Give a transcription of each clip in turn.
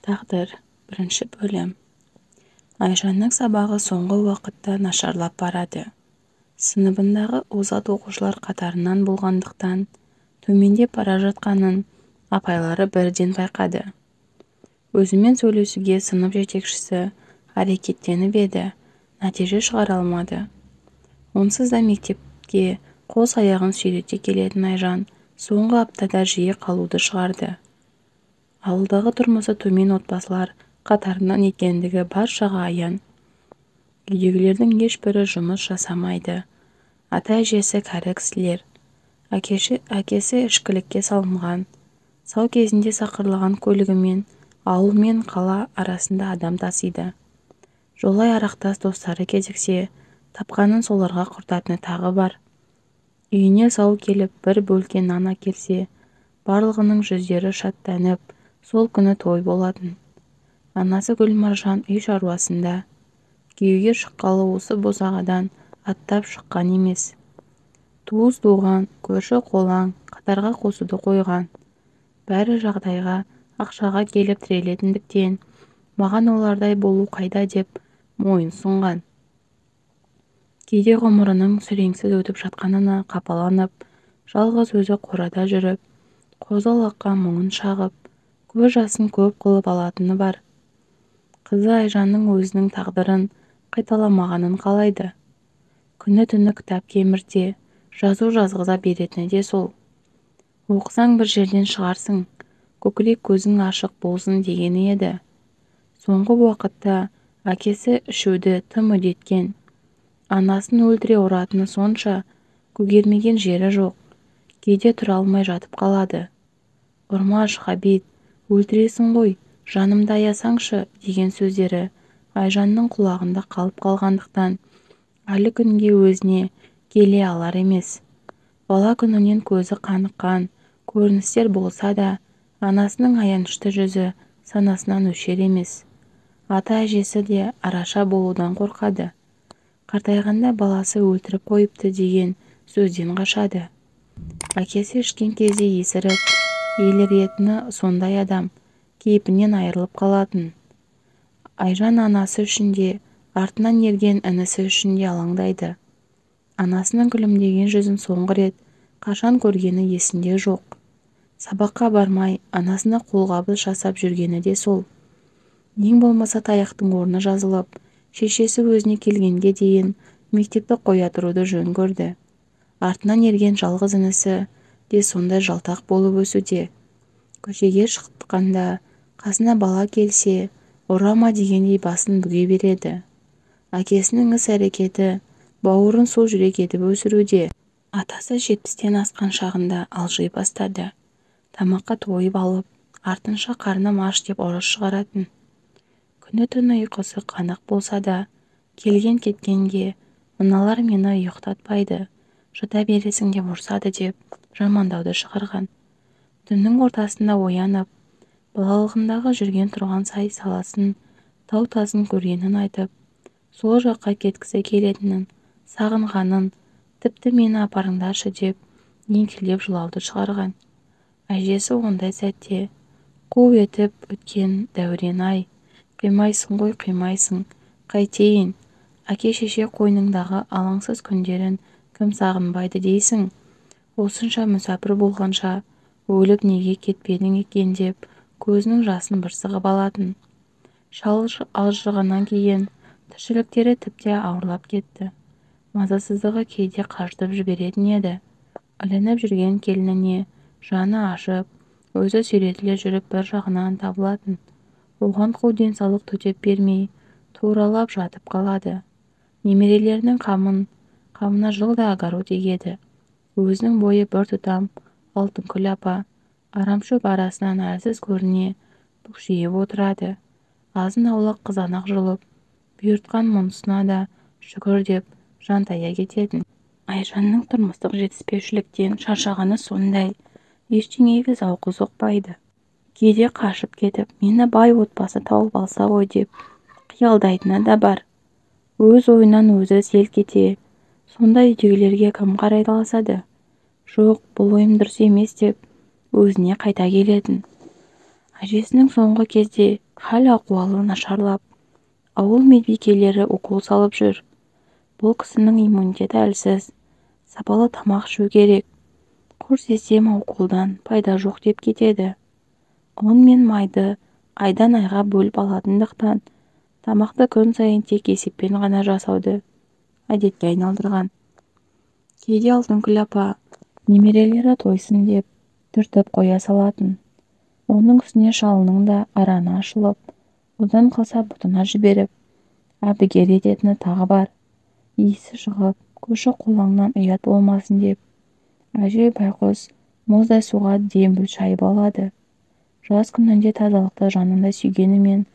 Тағдыр. Бірінші бөлім. Айжанның сабағы соңғы уақытта нашарлап барады. Сыныбындағы озат оқушылар қатарынан болғандықтан, төмендеп бара жатқанын апайлары бірден байқады. Өзімен сөйлесуге сынып жетекшісі әрекеттеніп еді, нәтиже шығара алмады. Онсыз да мектепке қос аяғын сүйрете келетін Айжан соңғы аптада жиі қалуды шығарды. Ауылдағы тұрмысы төмен отбасылар қатарынан екендігі баршаға аян. Үйдегілердің ешбірі жұмыс жасамайды. Ата-әжесі кәрі кісілер. Әкесі ішкілікке салынған. Сау кезінде сақырлаған көлігімен ауыл мен қала арасында адам тасиды. Жолай арақтас достары кезіксе, тапқанын соларға құртатыны тағы бар. Үйіне сау келіп, бір бөлке нан әкелсе, барлығының жүздері шаттанып, сол күні той болатын. Анасы Гүлмаржан үй шаруасында. Күйеуге шыққалы осы босағадан аттап шыққан емес. Туыс-туған, көрші-қолаң қатарға қосуды қойған. Бәрі жағдайға, ақшаға келіп тірелетіндіктен, маған олардай болу қайда деп мойын сұнған. Кейде ғұмырының сүреңсіз өтіп жатқанына қапаланып, жалғыз өзі қорада жүріп, қозы-лаққа мұңын шағып, көз жасын көп қылып алатыны бар. Қызы Айжанның өзінің тағдырын қайталамағанын қалайды. Күні-түні кітап кемірте, жазу жазғыза беретіні де сол. Оқысаң бір жерден шығарсың, көкірек көзің ашық болсын дегені еді. Соңғы уақытта әкесі ішуді тым үдеткен. Анасын өлтіре ұратыны сонша, көгермеген жері жоқ. Кейде тұра алмай жатып қалады. Ұрмаш, Ғабит, өлтіресің ғой, жанымды аясаңшы деген сөздері Айжанның құлағында қалып қалғандықтан, әлі күнге өзіне келе алар емес. Бала күнінен көзі қаныққан көріністер болса да, анасының аянышты жүзі санасынан өшер емес. Ата-әжесі де араша болудан қорқады. Қартайғанда баласы өлтіріп қойыпты деген сөзден қашады. Әкесі ішкен кезде есіріп, еліретіні сондай адам, кейпінен айырылып қалатын. Айжан анасы үшін де, артынан ерген інісі үшін де алаңдайды. Анасының күлімдеген жүзін соңғы рет қашан көргені есінде жоқ. Сабаққа бармай, анасына қолғабыс жасап жүргені де сол. Ең болмаса таяқтың орны жазылып, шешесі өзіне келгенге дейін мектепті қоя тұруды жөн көрді. Артынан ерген жалғыз інісі де сондай жалтақ болып өсуде. Көшеге шыққанда қасына бала келсе, ұрама дегендей басын бүге береді. Әкесінің іс-әрекеті бауырын су жүрек етіп өсіруде. Атасы 70-тен асқан шағында алжи бастады. Тамаққа тойып алып, артынша қарным аш деп ұрыс шығаратын. Күні-түні ұйқысы қанық болса да, келген-кеткенге мыналар мені ұйықтатпайды, жата бересің деп ұрсады деп жамандауды шығарған. Түннің ортасында оянып, балалығындағы жүрген тұрған сай саласын, тау-тасын көргенін айтып, сол жаққа кеткісі келетінін, сағынғанын, тіпті мені апарыңдаршы деп еңкілдеп жылауды шығарған. Әжесі ондай сәтте қу етіп өткен дәурен-ай, қимайсың ғой, қимайсың, қайтейін, әке-шеше қойныңдағы алаңсыз күндерін кім сағынбайды дейсің, осынша мүсәпір болғанша өліп неге кетпедің екен деп көзінің жасын бір сығып алатын. Шал алжығаннан кейін тіршіліктері тіпті ауырлап кетті. Мазасыздығы кейде қажытып жіберетін еді. Ілініп жүрген келініне жаны ашып, өзі сүйретіле жүріп бір жағынан табылатын. Оған қу денсаулық төтеп бермей, туралап жатып қалады. Немерелерінің қамына жылда огород егеді. Өзінің бойы бір тұтам Алтынкүл апа арамшөп арасынан әлсіз көріне бүкшиіп отырады. Азын-аулақ қызанақ жұлып, бұйыртқан мұнысына да шүкір деп жантая кететін. Айжанның тұрмыстық жетіспеушіліктен шаршағаны сондай, ештеңеге зауқы соқпайды. Кейде қашып кетіп, мені бай отбасы тауып алса ғой деп қиялдайтыны да бар. Өз ойынан өзі селк ете, сондай үйдегілерге кім қарай таласады? Жоқ, бұл ойым дұрыс емес деп өзіне қайта келетін. Әжесінің соңғы кезде хал-ахуалы нашарлап, ауыл медбикелері укол салып жүр. Бұл кісінің иммунитеті әлсіз, сапалы тамақ ішу керек. Құр система уколдан пайда жоқ деп кетеді. Ұн мен майды айдан айға бөліп алатындықтан, тамақты күн сайын тек есеппен ғана жасауды әдетке айналдырған. Кейде Алтынгүл апа немерелері тойсын деп түртіп қоя салатын. Оның үстіне шалының да араны ашылып, одан қалса бұтына жіберіп, әбігер ететіні тағы бар. Иісі шығып, көрші-қолаңнан ұят болмасын деп, әже байқұс мұздай суға дембіл шайып алады. Жас күнінде тазалықты жанындай сүйгенімен,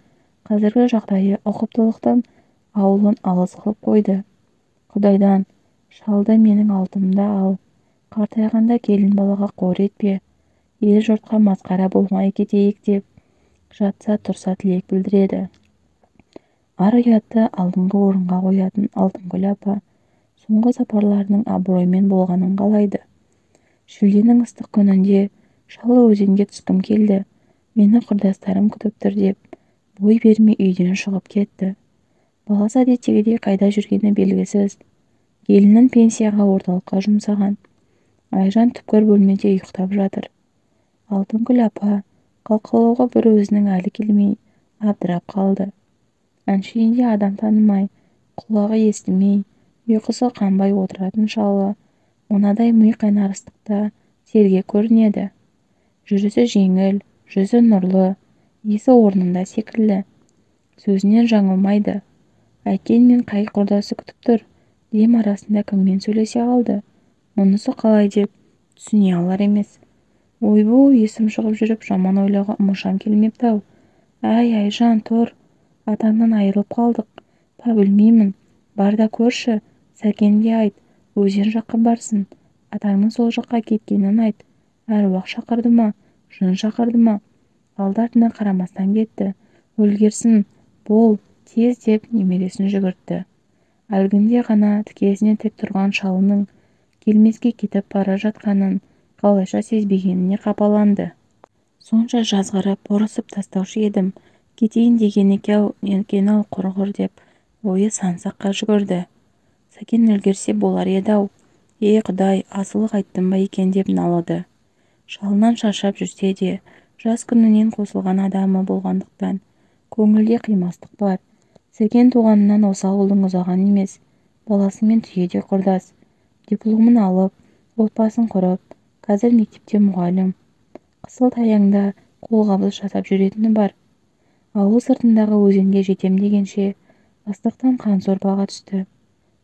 қазіргі жағдайы ұқыптылықтан ауылын алыс қылып қойды. Құдайдан, шалды менің алтымда ал, қартайғанда келін балаға қор етпе, ел-жұртқа масқара болмай кетейік деп, жатса тұрса тілек білдіреді. Ар-ұятты алдыңғы орынға қоятын Алтынгүл апа соңғы сапарларының абыроймен болғанын қалайды. Шілденің ыстық күнінде шалы өзенге түскім келді, мені құрдастарым күтіп тұр деп, бой бермей үйден шығып кетті. Баласы әдеттегідей қайда жүргені белгісіз. Келінін пенсияға орталыққа жұмсаған. Айжан түпкір бөлмеде ұйықтап жатыр. Алтынгүл апа қалқалауға бір өзінің әлі келмей абдырап қалды. Әншейінде адам танымай, құлағы естімей, ұйқысы қанбай отыратын шалы мынадай ми қайнар ыстықта сергек көрінеді. Жүрісі жеңіл, жүзі нұрлы, есі орнында секілді. Сөзінен жаңылмайды. Әйткенмен қай құрдасы күтіп тұр, дем арасында кіммен сөйлесе алды, мұнысы қалай деп түсіне алар емес. Ойбу, есім шығып жүріп жаман ойлауға мұршам келмепті-ау. Әй, Айжан, тұр, атаңнан айырылып қалдық па білмеймін, бар да көрші, Сәкенге айт, өзен жаққа барсын, атаңның сол жаққа кеткенін айт. Әруақ шақырды ма, жын шақырды ма, алды-артына қарамастан кетті. Үлгерсін, бол, тез деп немересін жүгіртті. Әлгінде ғана тікесіне тік тұрған шалының келмеске кетіп бара жатқанын қалайша сезбегеніне қапаланды. Сонша жазғырып, ұрысып тастаушы едім, кетейін деген екен-ау құрғыр деп ойы сан-саққа жүгірді. Сәкен үлгерсе болар еді-ау, ей Құдай, асылық айттым ба екен деп налыды. Шалынан шаршап жүрсе де, жас күнінен қосылған адамы болғандықтан көңілде қимастық бар. Сәкен туғанынан осы ауылдың ұзаған емес, баласымен түйеде құрдас. Дипломын алып, отбасын құрып, қазір мектепте мұғалім. Қысыл таяңда қолғабыс жасап жүретіні бар. Ауыл сыртындағы өзенге жетем дегенше, ыстықтан қан сорпаға түсті.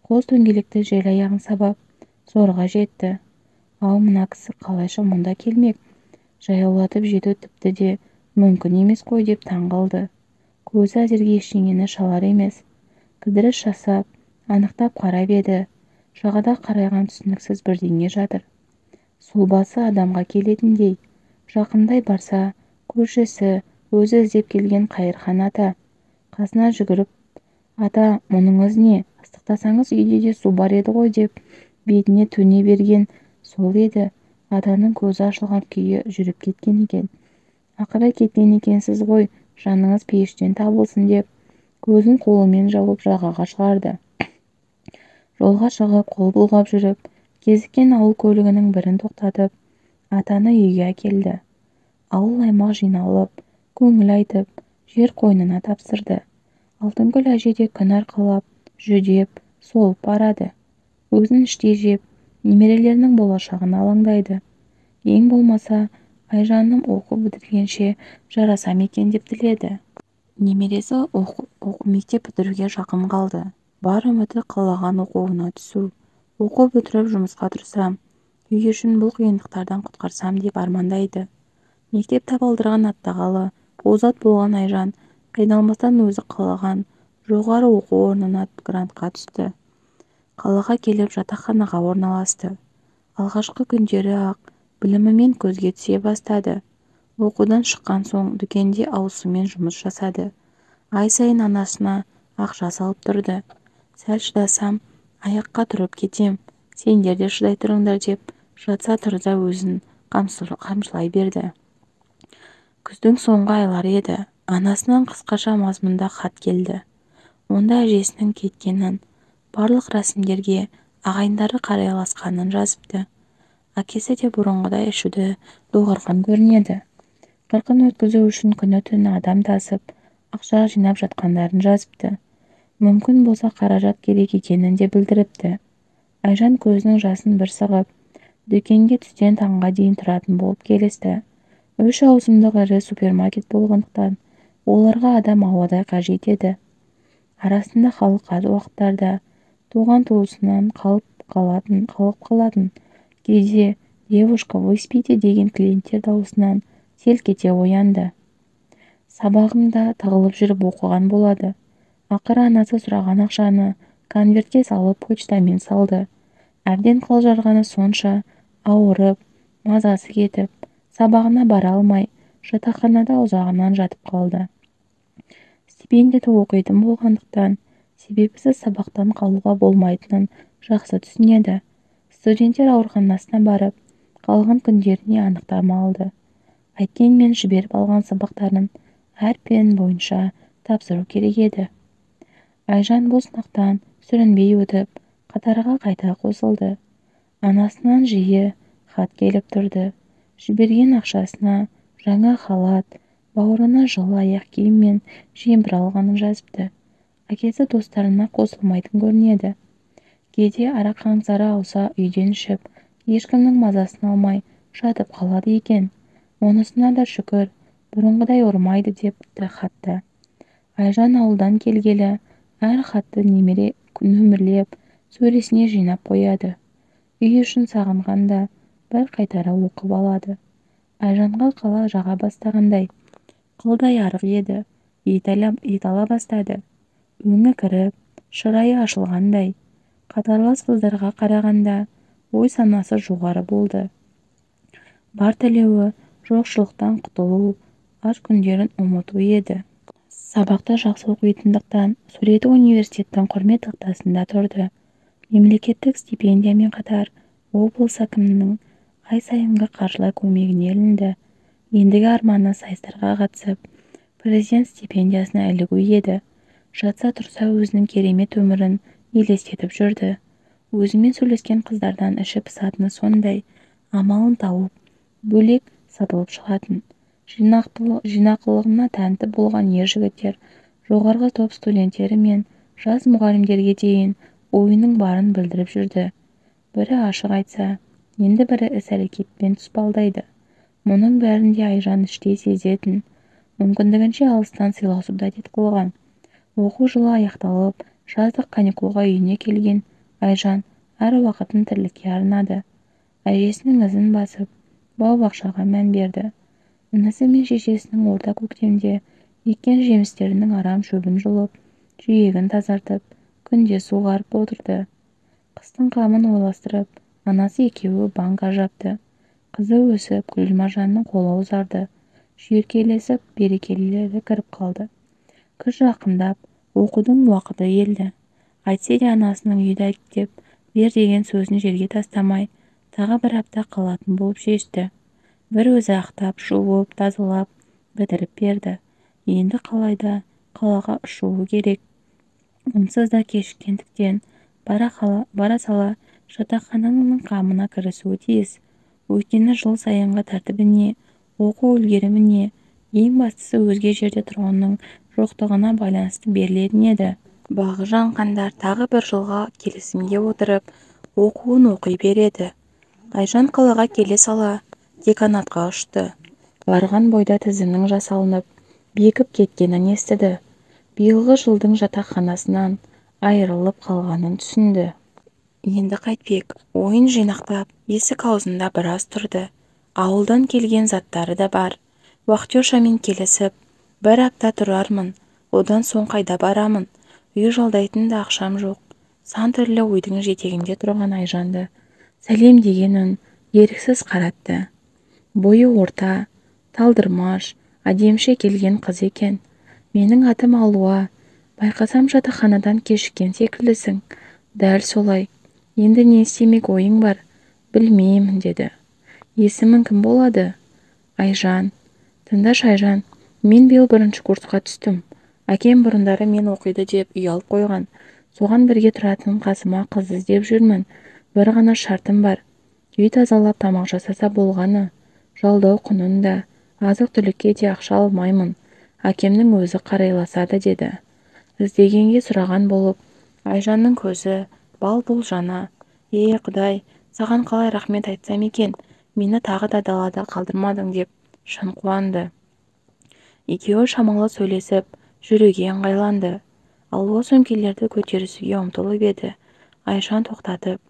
Қос дөңгелекті жел аяғын сабап, зорға жетті. Ал мына кісі қалайша мұнда келмек? Жаяулатып жету тіпті де мүмкін емес қой деп таң қалды. Көзі әзірге ештеңені шалар емес. Кідіріс жасап, анықтап қарап еді. Жағада қарайған түсініксіз бірдеңе жатыр. Сұлбасы адамға келетіндей. Жақындай барса, көршісі өзі іздеп келген Қайырхан ата. Қасына жүгіріп, ата, мұныңыз не? Ыстықтасаңыз үйде де су бар еді ғой деп бетіне төне берген сол еді. Атаның көзі ашылған күйі жүріп кеткен екен. Ақыры кеткен екенсіз ғой, жаныңыз пейіштен табылсын деп көзін қолымен жауып жағаға шығарды. Жолға шығып, қол бұлғап жүріп, кезіккен ауыл көлігінің бірін тоқтатып, атаны үйге әкелді. Ауыл аймақ жиналып, көңіл айтып, жер қойнына тапсырды. Алтынгүл әже де күн арқалап, жүдеп, солып барады. Өзін іштей жеп, немерелерінің болашағын алаңдайды. Ең болмаса, Айжаным оқу бітіргенше жарасам екен деп тіледі. Немересі мектеп бітіруге жақын қалды. Бар үміті қалаған оқуына түсу. Оқу бітіріп жұмысқа тұрсам, үй үшін бұл қиындықтардан құтқарсам деп армандайды. Мектеп табалдырығын аттағалы озат болған Айжан қиналмастан өзі қалаған жоғары оқу орнына грантқа түсті. Қалаға келіп жатақханаға орналасты. Алғашқы күндері-ақ білімімен көзге түсе бастады. Оқудан шыққан соң дүкенде ауысумен жұмыс жасады. Ай сайын анасына ақша салып тұрды. Сәл шыдасам, аяққа тұрып кетем, сендер де шыдай тұрыңдар деп жатса тұрса өзін қамшылай берді. Күздің соңғы айлары еді. Анасынан қысқаша мазмұнда хат келді. Онда әжесінің кеткенін, барлық рәсімдерге ағайындары қарайласқанын жазыпты. Әкесі де бұрынғыдай ішуді доғарған көрінеді. Қырқын өткізу үшін күні-түні адам тасып, ақша жинап жатқандарын жазыпты. Мүмкін болса қаражат керек екенін де білдіріпті. Айжан көзінің жасын бір сығып, дүкенге түстен таңға дейін тұратын болып келісті. 3 ауысымдық ірі супермаркет болғандықтан оларға адам ауадай қажет еді. Арасында халық аз уақыттарда туған-туысынан қалып қалатын, кейде «Девушка, вы спите?» деген клиенттер дауысынан селк ете оянды. Сабағын да тығылып жүріп оқыған болады. Ақыры анасы сұраған ақшаны конвертке салып почтамен салды. Әбден қал жарғаны сонша, ауырып, мазасы кетіп, сабағына бара алмай, жатақханада ұзағынан жатып қалды. Стипендияда оқитын болғандықтан, себепсіз сабақтан қалуға болмайтынын жақсы түсінеді. Студенттер ауруханасына барып, қалған күндеріне анықтама алды. Әйткенмен жіберіп алған сабақтарын әр пән бойынша тапсыру керек еді. Айжан бұл сынақтан сүрінбей өтіп, қатарға қайта қосылды. Анасынан жиі хат келіп тұрды. Жіберген ақшасына жаңа халат, бауырына жылы аяқ киім мен жемпір алғанын жазыпты. Әкесі достарына қосылмайтын көрінеді. Кейде арақ қаңсары ауса үйден ішіп, ешкімнің мазасын алмай жатып қалады екен. Онысына да шүкір, бұрынғыдай ұрмайды депті хатта. Айжан ауылдан келгелі әр хатты нөмірлеп, сөресіне жинап қояды. Үй үшін сағынғанда бір қайтара оқып алады. Айжанға қала жаға бастағандай, қылдай арық еді, ет ала бастады. Өңі кіріп, шырайы ашылғандай, қатарлас қыздарға қарағанда ой санасы жоғары болды. Бар тілеуі жоқшылықтан құтылу, аш күндерін ұмыту еді. Сабақты жақсы оқитындықтан суреті университеттің құрмет тақтасында тұрды. Мемлекеттік стипендиямен қатар облыс әкімінің ай сайынғы қаржылай көмегіне ілінді. Ендігі арманы сайыстарға қатысып, президент стипендиясына ілігу еді. Жатса тұрса өзінің керемет өмірін елестетіп жүрді. Өзімен сөйлескен қыздардан іші пысатыны сондай, амалын тауып, бөлек сатылып шығатын. Жинақылығына тәнті болған ер жігіттер, жоғарғы топ студенттері мен жас мұғалімдерге дейін ойының барын білдіріп жүрді. Бірі ашық айтса, енді бірі іс-әрекетпен тұспалдайды. Мұның бәрін де Айжан іштей сезетін. Мүмкіндігінше алыстан сыйласуды әдет қылған. Оқу жылы аяқталып, жаздық каникулға үйіне келген Айжан әр уақытын тірлікке арнады. Әжесінің ізін басып, бау-бақшаға мән берді. Інісі мен шешесінің орта көктемде еккен жемістерінің арам шөбін жұлып, жүйегін тазартып, күнде суғарып отырды. Қыстың қамын ойластырып, анасы екеуі банка жапты. Қызы өсіп, Гүлмаржанның қолы ұзарды. Шүйіркелесіп, берекелері кіріп қалды. Күз жақындап, оқудың уақыты келді. Әйтсе де анасының үйді әктеп бер деген сөзін жерге тастамай, тағы бір апта қалатын болып шешті. Бір өзі ақтап, жуып, тазалап, бітіріп берді. Енді қалайда қалаға ұшуы керек. Онсыз да кешіккендіктен бара сала жатақхананың қамына кірісуі тиіс. Өйткені жыл сайынғы тәртібіне, оқу үлгеріміне, ең бастысы өзге жерде тұрғынның жоқтығына байланысты берілетін еді. Бағы жанғандар тағы бір жылға келісімге отырып, оқуын оқи береді. Айжан қалаға келе сала деканатқа ұшты. Барған бойда тізімнің жасалынып, бекіп кеткенін естіді. Биылғы жылдың жатақханасынан айырылып қалғанын түсінді. Енді қайтпек, ойын жинақтап, есік аузында біраз тұрды. Ауылдан келген заттары да бар. Вахтершамен келісіп, бір апта тұрармын, одан соң қайда барамын, үй жалдайтын да ақшам жоқ. Сан түрлі ойдың жетегінде тұрған Айжанды сәлем деген үн еріксіз қаратты. Бойы орта, талдырмаш, әдеміше келген қыз екен. Менің атым Алуа, байқасам жатақханадан кешіккен секілдісің. Дәл солай. Енді не істемек ойың бар? Білмеймін, деді. Есімің кім болады? Айжан. Тыңдашы, Айжан, мен биыл бірінші курсқа түстім. Әкем бұрындары мен оқиды деп үй алып қойған. Соған бірге тұратын қасыма қыз іздеп жүрмін. Бір ғана шартым бар. Үй тазалап, тамақ жасаса болғаны. Жалдау құнын да, азық-түлікке де ақша алмаймын. Әкемнің өзі қарайласады деді. Іздегенге сұраған болып, Айжанның көзі бал-бұл жана. Е, Құдай, саған қалай рахмет айтсам екен, мені тағы да далада қалдырмадың деп шын қуанды. Екеуі шамалы сөйлесіп, жүруге ыңғайланды. Алуа сөмкелерді көтерісуге ұмтылып еді. Айжан тоқтатып,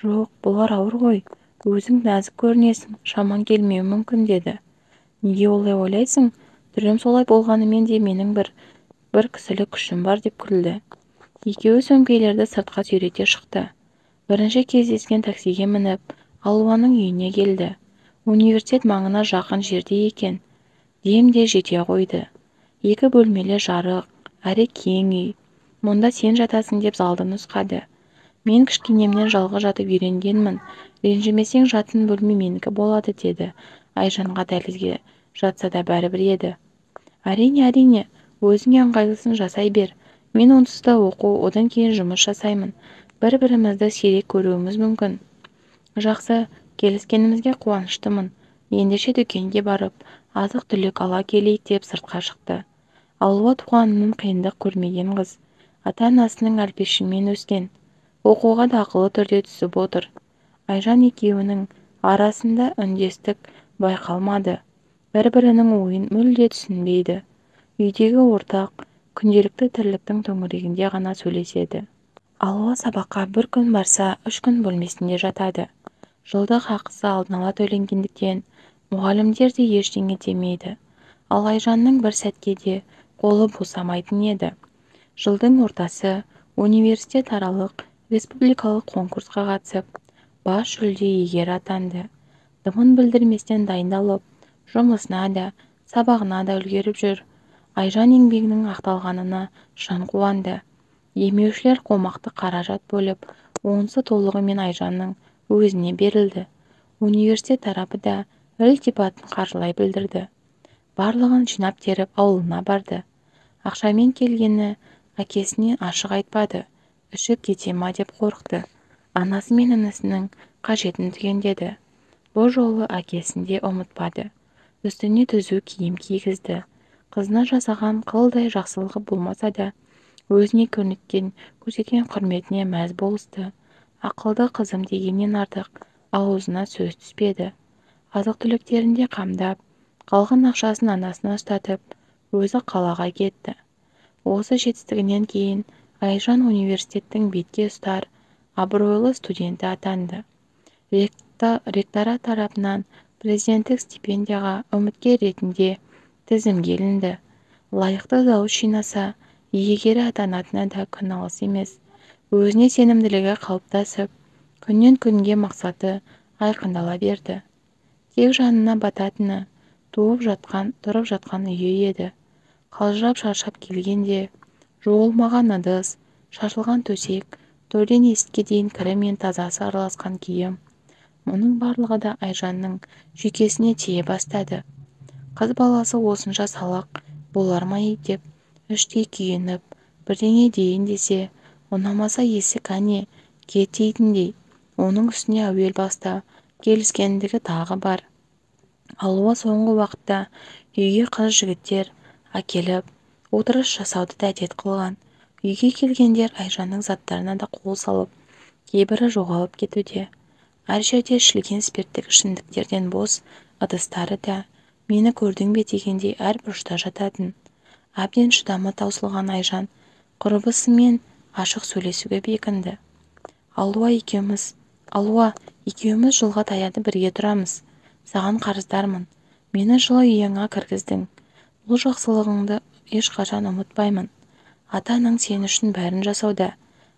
жоқ, бұлар ауыр ғой, өзің нәзік көрінесің, шамаң келмеуі мүмкін деді. Неге олай ойлайсың? Түрім солай болғанымен де менің бір кісілік күшім бар деп күлді. Екеуі сөмкелерді сыртқа сүйрете шықты. Бірінші кездескен таксиге мініп, Алуаның үйіне келді. Университет маңына жақын жерде екен. Дем де жете қойды. Екі бөлмелі жарық, әрі кең үй. Мұнда сен жатасың деп залды нұсқады. Мен кішкенемнен жалғыз жатып үйренгенмін. Ренжімесең жатын бөлме менікі болады деді. Айжанға дәлізге жатса да бәрібір еді. Әрине, әрине, өзіңе ыңғайлысын жасай бер. Мен онсыз да оқу, одан кейін жұмыс жасаймын. Бір-бірімізді сирек көруіміз мүмкін. Жақсы, келіскенімізге қуаныштымын. Ендеше дүкенге барып, азық-түлік ала келейік деп сыртқа шықты. Алуа туғанынан қиындық көрмеген қыз. Ата-анасының әлпешімен өскен. Оқуға да ақылы түрде түсіп отыр. Айжан екеуінің арасында үндестік байқалмады. Бір-бірінің ойын мүлде түсінбейді. Үйдегі ортақ, күнделікті тірліктің төңірегінде ғана сөйлеседі. Алуа сабаққа бір күн барса, 3 күн бөлмесінде жатады. Жылдық ақысы алдын ала төленгендіктен мұғалімдер де ештеңе демейді. Ал Айжанның бір сәтке де қолы босамайтын еді. Жылдың ортасы университет аралық республикалық конкурсқа қатысып, бас жүлде иегері атанды. Дымын білдірместен дайындалып, жұмысына да, сабағына да үлгеріп жүр. Айжан еңбегінің ақталғанына шын қуанды. Демеушілер қомақты қаражат бөліп, онысы толығымен Айжанның өзіне берілді. Университет тарапы да ілтипатын қаржылай білдірді. Барлығын жинап теріп ауылына барды. Ақшамен келгені әкесіне ашық айтпады. Ішіп кете ма деп қорықты. Анасы мен інісінің қажетін түгендеді. Бұл жолы әкесін де ұмытпады. Үстіне түзу киім кигізді. Қызына жасаған қылдай жақсылығы болмаса да, өзіне көрсеткен құрметіне мәз болысты. Ақылды қызым дегеннен артық аузына сөз түспеді. Азық-түліктерінде қамдап, қалған ақшасын анасына ұстатып, өзі қалаға кетті. Осы жетістігінен кейін Айжан университеттің бетке ұстар абыройлы студенті атанды. Ректорат тарапынан президенттік стипендияға үміткер ретінде тізімге ілінді. Лайықты дауыс жинаса, иегері атанатыны да күн алыс емес. Өзіне сенімділігі қалыптасып, күннен күнге мақсаты айқындала берді. Тек жанына бататыны, туып жатқан, тұрып жатқан үйі еді. Қалжырап шаршап келгенде, жуылмаған ыдыс, шашылған төсек, төрден есікке дейін кірі мен тазасы араласқан киім. Мұның барлығы да Айжанның жүйкесіне тие бастады. Қыз баласы осынша салақ болар ма деп іштей күйініп, бірдеңе дейін десе, ұнамаса есік әне, кет дейтіндей. Оның үстіне әуел баста келіскендігі тағы бар. Алуа соңғы уақытта үйге қыз жігіттер әкеліп, отырыс жасауды да әдет қылған. Үйге келгендер Айжанның заттарына да қол салып, кейбірі жоғалып кетуде. Әр жерде ішілген спирттік ішімдіктерден бос ыдыстары да, мені көрдің бе дегендей әр бұрышта жататын. Әбден шыдамы таусылған Айжан құрбысымен ашық сөйлесуге бекінді. Алуа екеуміз жылға таяды бірге тұрамыз. Саған қарыздармын. Мені жылы үйіңе кіргіздің. Бұл жақсылығыңды ешқашан ұмытпаймын. Ата-анаң сен үшін бәрін жасауда,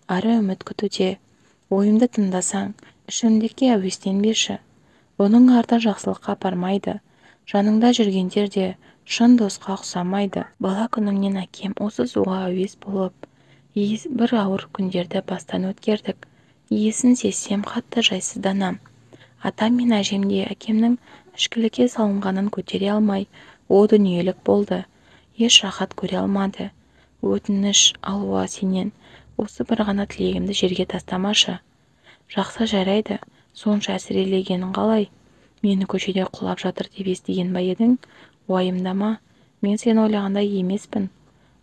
әрі үміт күтуде. Ойымды тыңдасаң, ішімдікке әуестенбеші. Бұның арты жақсылыққа апармайды. Жаныңда жүргендер де шын досқа ұқсамайды. Бала күнімнен әкем осы суға әуес болып, бір ауыр күндерді бастан өткердік. Иісін сезсем қатты жайсызданам. Атам мен әжем де әкемнің ішкілікке салынғанын көтере алмай, О дүниелік болды. Еш рахат көре алмады. Өтініш, Алуа, сенен осы бір ғана тілегімді жерге тастамашы. Жақсы, жарайды, сонша әсірелегенің қалай? Мені көшеде құлап жатыр деп естіген ба едің? Уайымдама, мен сен ойлағандай емеспін.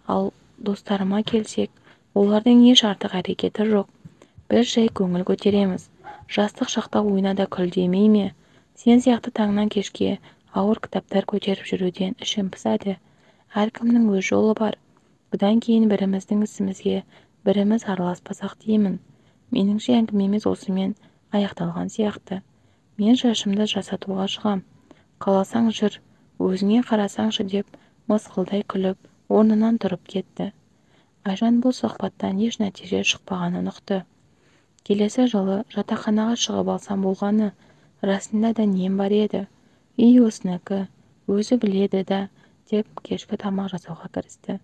Ал достарыма келсек, олардың еш артық әрекеті жоқ. Біз жай көңіл көтереміз. Жастық шақта ойна да күл демей ме? Сен сияқты таңнан кешке ауыр кітаптар көтеріп жүруден ішім пысады. Әркімнің өз жолы бар. Бұдан кейін біріміздің ісімізге біріміз араласпасақ деймін. Меніңше, әңгімеміз осымен аяқталған сияқты. Мен шашымды жасатуға шығам. Қаласаң жүр, өзіңе қарасаңшы, деп мысқылдай күліп, орнынан тұрып кетті. Айжан бұл сұхбаттан еш нәтиже шықпағанын ұқты. Келесі жылы жатақханаға шығып алсам болғаны, расында да нем бар еді. Үй осынікі, өзі біледі да, деп кешкі тамақ жасауға кірісті.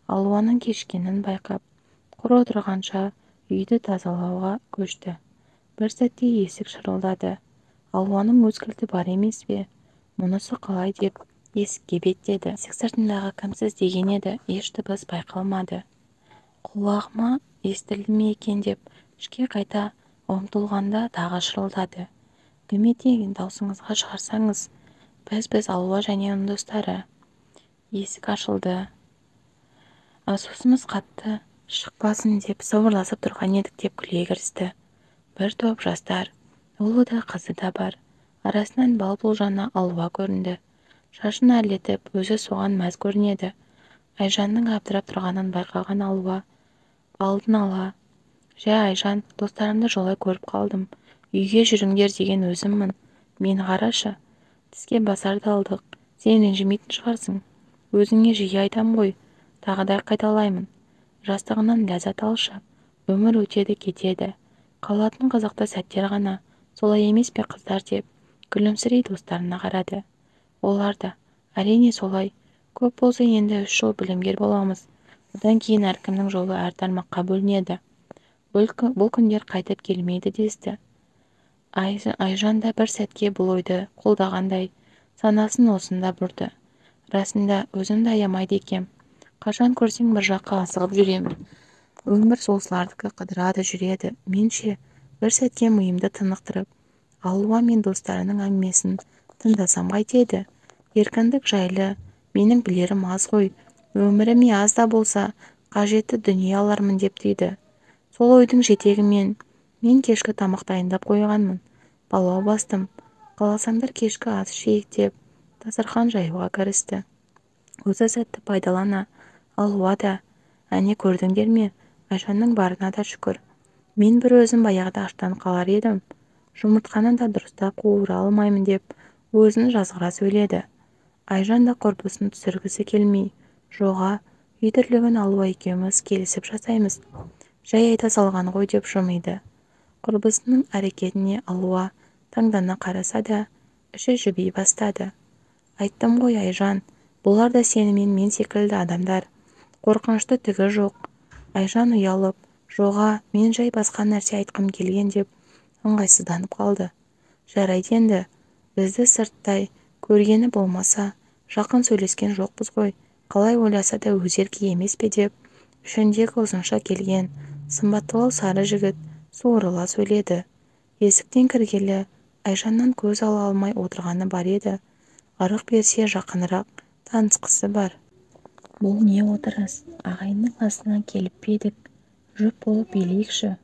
Алуаның кешіккенін байқап, құр отырғанша үйді тазалауға көшті. Бір сәтте есік шырылдады. Алуаның өз кілті бар емес пе? Мұнысы қалай деп есікке беттеді. Есік сыртындағы кімсіз деген еді, еш дыбыс байқалмады. Құлағыма естілді ме екен деп ішке қайта ұмтылғанда тағы шырылдады. Кім екен, даусыңызға шығарсаңыз? Біз Алуа және оның достары. Есік ашылды. Сусымыз қатты шықпасын деп сыбырласып тұрған едік, деп күле кірісті. Бір топ жастар, ұлы да қызы да бар. Арасынан бал-бұл жаңа Алуа көрінді. Шашын әрлетіп, өзі соған мәз көрінеді. Айжанның абдырап тұрғанын байқаған Алуа алдын ала, «Жә, Айжан, достарымды жолай көріп қалдым. Үйге жүріңдер деген өзіммін. Мені қарашы. Тіске басарды алдық. Сен ренжімейтін шығарсың. Өзіңе жиі айтам ғой, тағы да қайталаймын. Жастығынан ләззат алшы. Өмір өтеді кетеді. Қалатын қызықты сәттер ғана. Солай емес пе, қыздар?» деп күлімсірей достарына қарады. Олар да, әрине, солай. Көп болса енді 3 жыл білімгер боламыз. Одан кейін әркімнің жолы әр тармаққа бөлінеді. Бұл күндер қайтып келмейді, десті. Айжан да бір сәтке бұл ойды қолдағандай санасын осында бұрды. Расында өзімді аямайды екем. Қашан көрсең бір жаққа асығып жүремін. Өмір осылардікі, қыдырады, жүреді. Мен ше, бір сәтке миымды тынықтырып, Алуа мен достарының әңгімесін тыңдасам қайтеді? Еркіндік жайлы менің білерім аз ғой. Өміріме аз да болса қажетті дүние алармын, деп түйді. Сол ойдың жетегімен мен кешкі тамақ дайындап қойғанмын. Палау бастым. Қаласаңдар кешкі ас ішейік, деп дастархан жаюға кірісті. Осы сәтті пайдалана Алуа да, әне көрдіңдер ме, Айжанның барына да шүкір. Мен бір өзім баяғыда аштан қалар едім. Жұмыртқаны да дұрыстап қуыра алмаймын, деп өзін жазғыра сөйледі. Айжан да құрбысын түсіргісі келмей, жоға, үй тірлігін Алуа екеуміз келісіп жасаймыз. Жай айта салған ғой, деп жымиды. Құрбысының әрекетіне Алуа таңдана қараса да, іші жіби бастады. Айттым ғой, Айжан, бұлар да сенімен мен секілді адамдар. Қорқынышты түгі жоқ. Айжан ұялып, жоға, мен жай басқа нәрсе айтқым келген, деп ыңғайсызданып қалды. Жарайды енді, бізді сырттай көргені болмаса, жақын сөйлескен жоқпыз ғой. Қалай ойласа да өз еркі емес пе, деп ішіндегі ұзынша келген сымбаттылау сары жігіт суырыла сөйледі. Есіктен кіргелі Айжаннан көз ала алмай отырғаны бар еді. Ырық берсе жақынырақ танысқысы бар. Бұл не отырыс? Ағайынның асына келіп пе едік? Жұп болып билейікші.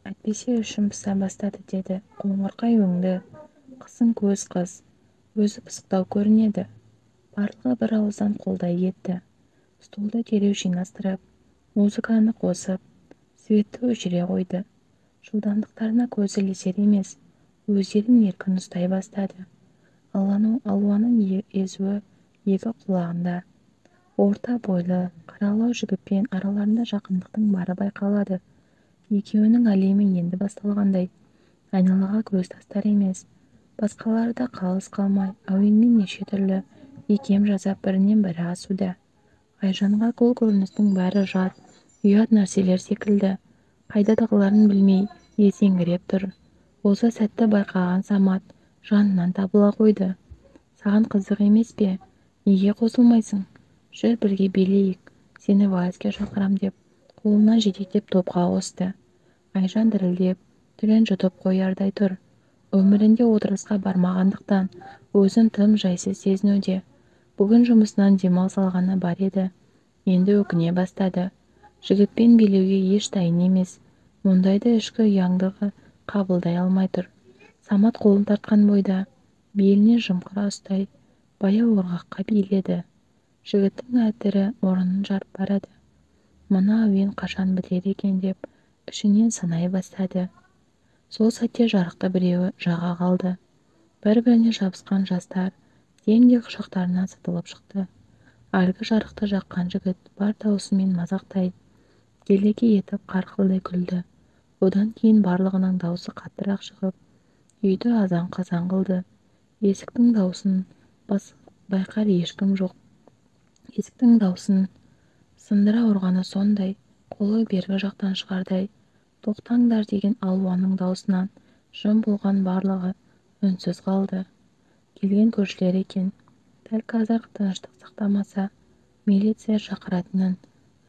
Әйтпесе ішім пыса бастады, деді қоңырқай өңді, қысын көз қыз. Өзі пысықтау көрінеді. Барлығы бір ауыздан қолдай кетті. Столды дереу жинастырып, музыканы қосып, светті өшіре қойды. Жылдамдықтарына көзі ілесер емес, өздерін еркін ұстай бастады. Алуаның езуі екі құлағында. Орта бойлы, қаралау жігітпен араларында жақындықтың бары байқалады. Екеуінің әлемі енді басталғандай, айналаға көз тастар емес. Басқалары да қалыс қалмай, әуенмен неше түрлі икем жасап бірінен бірі асуда. Айжанға бұл көріністің бәрі жат, ұят нәрселер секілді. Қайдадағыларын білмей, есеңгіреп тұр. Осы сәтті байқаған Самат жанынан табыла қойды. Саған қызық емес пе? Неге қосылмайсың? Жүр, бірге билейік, сені вальске шақырам деп қолынан жетектеп топқа қосты. Айжан дірілдеп, тілін жұтып қоярдай тұр. Өмірінде отырысқа бармағандықтан өзін тым жайсыз сезінуде. Бүгін жұмысынан демалыс алғаны бар еді, енді өкіне бастады. Жігітпен билеуге еш дайын емес. Мұндайды ішкі ұяңдығы қабылдай алмай тұр. Самат қолын тартқан бойда беліне жымқыра ұстай, баяу ырғаққа биледі. Жігіттің әтірі мұрнын жарып барады. Мына әуен қашан бітеді екен деп ішінен санай бастады. Сол сәтте жарықты біреуі жаға қалды. Бір-біріне жабысқан жастар демде құшақтарынан сытылып шықты. Әлгі жарықты жаққан жігіт бар даусымен мазақтай, келеке етіп қарқылдай күлді. Одан кейін барлығының даусы қаттырақ шығып, үйді азан-қазан қылды. Есіктің даусын байқар ешкім жоқ. Есіктің даусын сындыра ұрғаны сондай, қолы бергі жақтан шығардай. Тоқтаңдар деген Алуаның даусынан жым болған барлығы үнсіз қалды. Келген көршілер екен. Дәл қазір тыныштық сақтамаса, милиция шақыратынын,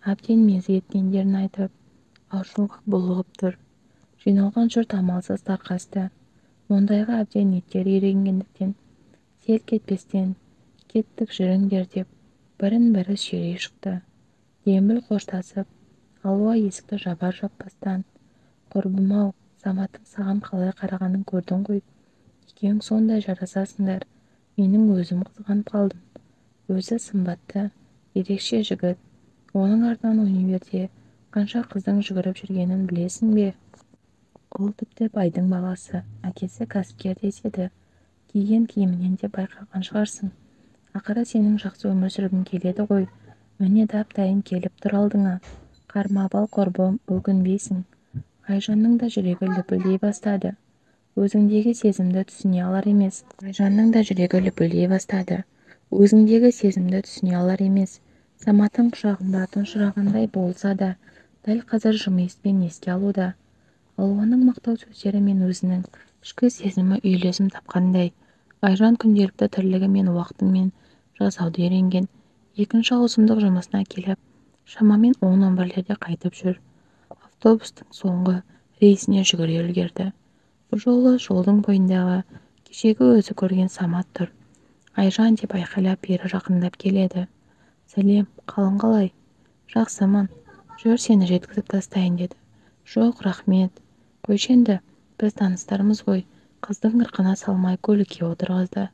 әбден мезі еткендерін айтып, ашуға булығып тұр. Жиналған жұрт амалсыз тарқасты. Мұндайға әбден еттері үйренгендіктен, селк етпестен, кеттік жүріңдер деп, бірін-бірі сүйрей шықты. Дембіл қоштасып, Алуа есікті жабар-жаппастан, құрбым-ау, Саматтың саған қалай қарағанын көрдің ғой. Екеуің сондай жарасасыңдар, менің өзім қызғанып қалдым. Өзі сымбатты, ерекше жігіт. Оның артынан универде қанша қыздың жүгіріп жүргенін білесің бе? Ол тіпті байдың баласы, әкесі кәсіпкер деседі. Киген киімінен де байқаған шығарсың. Ақыры сенің жақсы өмір сүргің келеді ғой. Міне дап-дайын келіп тұр алдыңа. Қармап ал, құрбым, өкінбейсің. Айжанның да жүрегі лүпілдей бастады. Өзіңдегі сезімді түсіне алар емес. Айжанның да жүрегі лүпілдей бастады. Өзіңдегі сезімді түсіне алар емес. Саматтың құшағында тұншырағандай болса да, дәл қазір жымиыспен еске алуда. Алуаның мақтау сөздері мен өзінің ішкі сезімі үйлесім тапқандай. Айжан күнделікті тірлігі мен уақытымен жасауды үйренген. Екінші ауысымдық жұмысына келіп, шамамен 10-11-лерде қайтып жүр. Автобустың соңғы рейсіне жүгіре үлгерді. Бұл жолы жолдың бойындағы кешегі өзі көрген Самат тұр. Айжан деп айқайлап бері жақындап келеді. Сәлем, қалың қалай? Жақсымын. Жүр, сені жеткізіп тастайын деді. Жоқ, рахмет. Қойшы енді, біз таныстармыз ғой. Қыздың ырқына салмай көлікке отырғызды.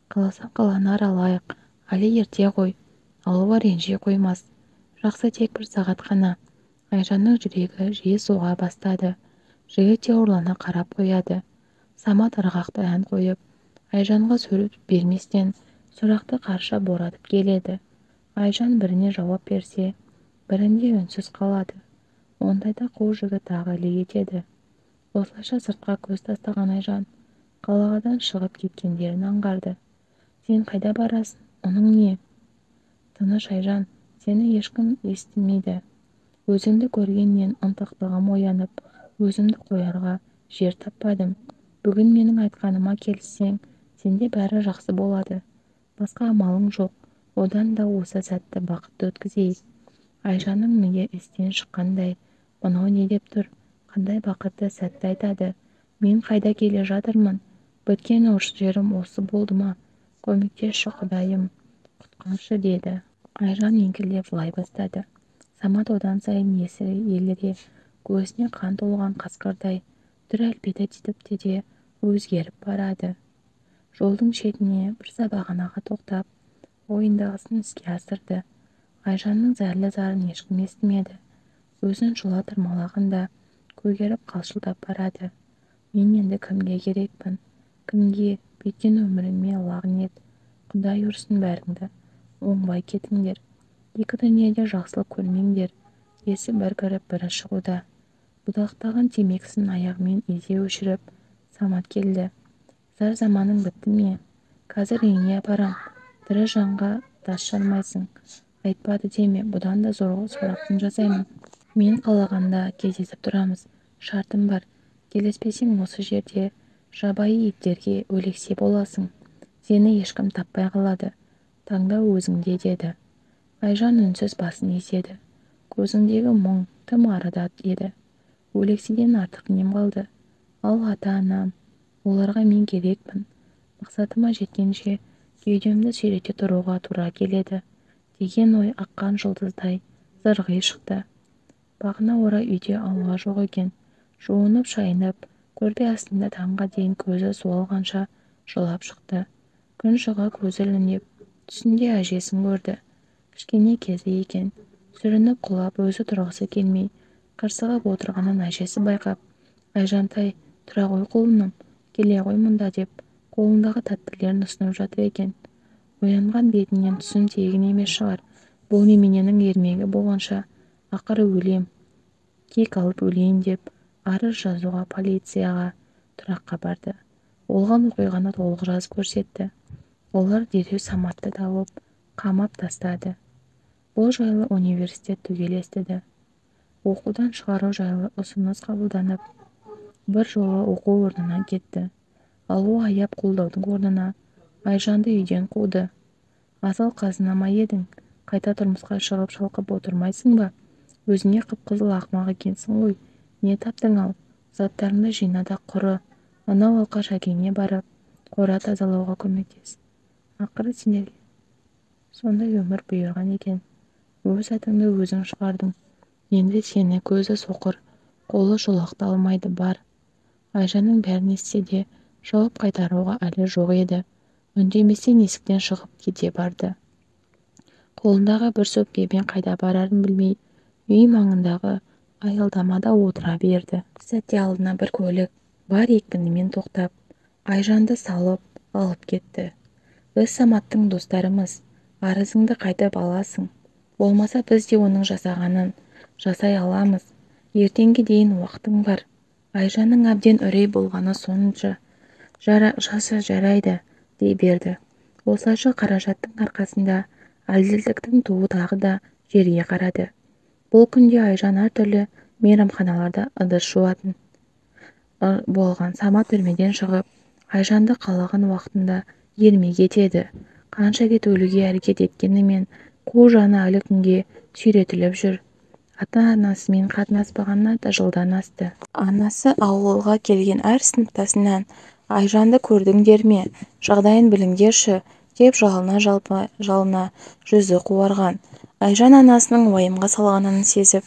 Қаласаң қаланы аралайық, әлі ерте ғой. Алуа ренжи қоймас. Жақсы, тек бір сағат қана. Айжанның жүрегі жиі соға бастады. Жігіт те ұрлана қарап қояды. Самат ырғақты ән қойып, Айжанға сөз берместен сұрақты қарша боратып келеді. Айжан біріне жауап берсе, бірінде үнсіз қалады. Ондайда қу жігіт тағы іле етеді. Осылайша сыртқа көз тастаған Айжан қалағадан шығып кеткендерін аңғарды. Сен қайда барасың? Оның не? Тыныш, Айжан, сені ешкім естімейді. Өзіңді көргеннен ынтықтығым оянып, өзімді қоярға жер таппадым. Бүгін менің айтқаныма келіссең, сенде бәрі жақсы болады. Басқа амалың жоқ. Одан да осы сәтті бақытты өткізейік. Айжанның миы естен шыққандай, мынау не деп тұр? Қандай бақытты сәтті айтады? Мен қайда келе жатырмын? Біткен жерім осы болды ма? Көмектесші, Құдайым, құтқаршы деді. Айжан еңкілдеп жылай бастады. Самат одан сайын есірі еліре, көзіне қан толған қасқырдай түр әлпеті тіпті де өзгеріп барады. Жолдың шетіне бір сабағанаға тоқтап, ойындағысын іске асырды. Айжанның зәрлі зарын ешкім естімеді. Өзін жұла тырмалағанда көгеріп қалшылдап барады. Мен енді кімге керекпін? Кімге? Біткен өміріме лағнет. Құдай ұрсын бәріңді. Оңбай кетіңдер. Екі дүниеде жақсылық көрмеңдер. Есі бір кіріп, бірі шығуда. Будақтаған темекісін аяғымен езей өшіріп, Самат келді. Зар заманың бітті ме? Қазір үйіңе апарам. Тірі жанға тас жармайсың. Айтпады деме, бұдан да зор сорақысын жасаймын. Мен қалағанда кездесіп тұрамыз. Шартым бар. Келіспесең осы жерде жабайы иттерге өлексе боласың. Сені ешкім таппай қалады. Таңдау өзіңде деді. Айжан үнсіз басын изеді. Көзіндегі мұң тым арыда еді. Өлекседен артық нем қалды? Ал ата-анам, оларға мен керекпін. Мақсатыма жеткенше кеудемді сүйрете тұруға тура келеді, деген ой аққан жұлдыздай зырғи шықты. Бағына орай үйде ауа жоқ екен. Жуынып-шайынып, көрпе астында таңға дейін көзі суалғанша жылап шықты. Күн шыға көзі ілініп, түсінде әжесін көрді. Кішкене кезі екен. Сүрініп құлап, өзі тұрғысы келмей, қырсығып отырғанын әжесі байқап, «Айжантай, тұра ғой құлыным, келе ғой мұнда» деп, қолындағы тәттілерін ұсынып жатыр екен. Оянған бетінен түсім тегін емес шығар, бұл немененің ермегі болғанша ақыры өлем, кек алып өлейін деп, арыз жазуға полицияға тұраққа барды. Болған оқиғаны толық жазып көрсетті. Олар дереу Саматты тауып, қамап тастады. Бұл жайлы университет түгел естіді. Оқудан шығару жайлы ұсыныс қабылданып, бір жолы оқу орнынан кетті. Алуа аяп қолдаудың орнына Айжанды үйден қуды. Асыл қазына ма едің, қайта тұрмысқа шығып шалқып отырмайсың ба? Өзіңе қып-қызыл ақымақ екенсің ғой, не таптың ал? Заттарыңды жина да құры, анау алқаш әкеңе барып, қора тазалауға көмектес. Ақыры сендерге сондай өмір бұйырған екен. Өз атыңды өзің шығардың. Енді сені көзі соқыр, қолы шолақ та алмайды бар. Айжанның бәрін естісе де, жауап қайтаруға әлі жоқ еді. Үндеместен есіктен шығып кете барды. Қолындағы бір сөмкемен қайда барарын білмей, үй маңындағы аялдамада отыра берді. Бір сәтте алдына бір көлік бар екпінімен тоқтап, Айжанды салып алып кетті. Біз Саматтың достарымыз, арызыңды қайтып аласың. Болмаса біз де оның жасағанын жасай аламыз. Ертеңге дейін уақытың бар. Айжанның әбден үрей болғаны сонша, жасы жарайды дей берді. Осылайша қаражаттың арқасында әділдіктің туы тағы да жерге қарады. Бұл күнде Айжан әртүрлі мейрамханаларда ыдыс жуатын болған. Самат түрмеден шығып, Айжанды қалаған уақытында ермек етеді. Қанша рет өлуге әрекет еткенімен қу жаны әлі күнге сүйретіліп жүр. Ата-анасымен қатынаспағанына да жылдан асты. Анасы ауылға келген әр сыныптасынан «Айжанды көрдіңдер ме, жағдайын біліңдерші» деп жалына-жалпына жүзі қуарған. Айжан анасының уайымға салғанын сезіп,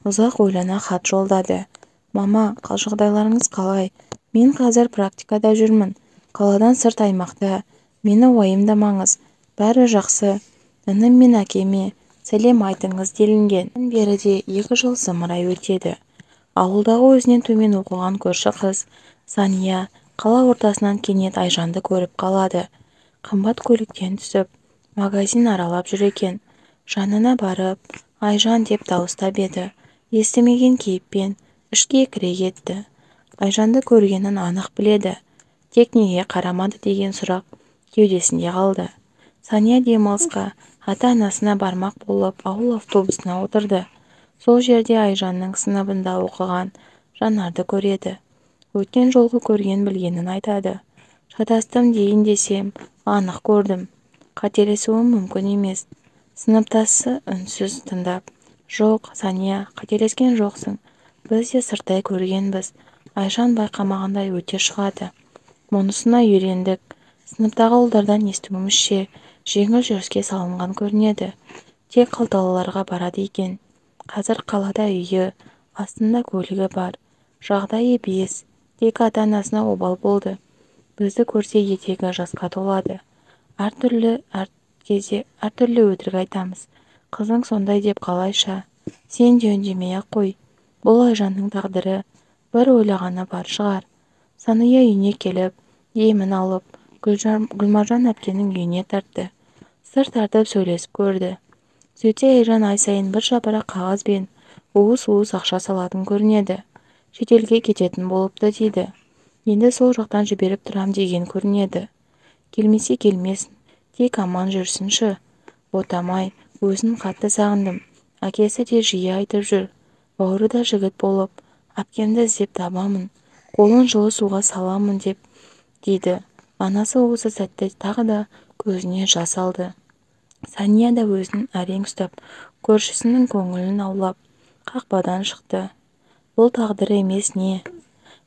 ұзақ ойлана хат жолдады. «Мама, жағдайларыңыз қалай? Мен қазір практикада жүрмін. Қаладан сырт аймақта. Мені уайымдамаңыз. Бәрі жақсы. Інім мен әкеме сәлем айтыңыз» делінген. Беріде 2 жыл зымырай өтеді. Ауылдағы өзінен төмен оқыған көрші қыз Сания қала ортасынан кенет Айжанды көріп қалады. Қымбат көліктен түсіп, магазин аралап жүр екен. Жанына барып, «Айжан» деп дауыстап еді. Естімеген кейіппен ішке кіре кетті. Айжанды көргенін анық біледі. Тек неге қарамады деген сұрақ кеудесінде қалды. Сания демалысқа ата-анасына бармақ болып ауыл автобусына отырды. Сол жерде Айжанның сыныбында оқыған Жанарды көреді. Өткен жолғы көрген білгенін айтады. Шатастым дейін десем, анық көрдім. Қателесуім мүмкін емес. Сыныптасы үнсіз тыңдап, «Жоқ, Сания, қателескен жоқсың. Біз де сырттай көргенбіз. Айжан байқамағандай өте шығады. Мұнысына үйрендік. Сыныптағы ұлдардан естуімізше, жеңіл жүріске салынған көрінеді. Тек қалталыларға барады екен. Қазір қалада үйі, астында көлігі бар. Жағдайы бес, тек ата-анасына обал болды. Бізді көрсе етегі жасқа толады. Әртүрлі кезде әртүрлі өтірік айтамыз. Қызың сондай деп қалайша? Сен де үндемей-ақ қой. Бұл Айжанның тағдыры, бір ойлағаны бар шығар». Сания үйіне келіп, емін алып, Гүлмаржан әпкенің үйіне тартты. Сыр тартып сөйлесіп көрді. Сөйтсе Айжан ай сайын бір жапырақ қағаз бен уыс-уыс ақша салатын көрінеді. Шетелге кететін болыпты дейді. Енді сол жақтан жіберіп тұрам деген көрінеді. Келмесе келмесін, тек аман жүрсінші. Ботамай, өзін қатты сағындым. Әкесі де жиі айтып жүр. Бауыры да жігіт болып, әпкемді іздеп табамын, қолын жылы суға саламын деп дейді. Анасы осы сәтте тағы да көзіне жас алды. Сәния да өзін әрең ұстап, көршісінің көңілін аулап, қақпадан шықты. Бұл тағдыр емес не?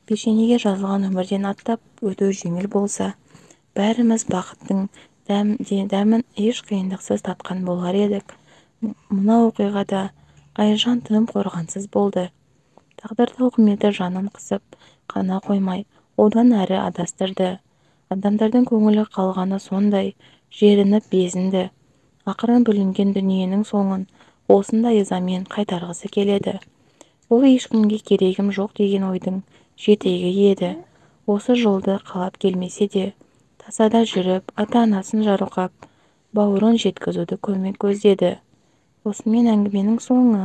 Пешенеге жазылған өмірден аттап өту жеңіл болса, бәріміз бақыттың дәмін еш қиындықсыз татқан болар едік. Мына оқиғада Айжан тым қорғансыз болды. Тағдыр тауқыметі жанын қысып қана қоймай, одан әрі адастырды. Адамдардың көңілі қалғаны сондай, жерініп безінді. Ақырын бүлінген дүниенің соңын осындай ызамен қайтарғысы келеді. Бұл ешкімге керегім жоқ деген ойдың жетегі еді. Осы жолды қалап келмесе де, тасада жүріп, ата-анасын жарылқап, бауырын жеткізуді көмек көздеді. Осымен әңгіменің соңы.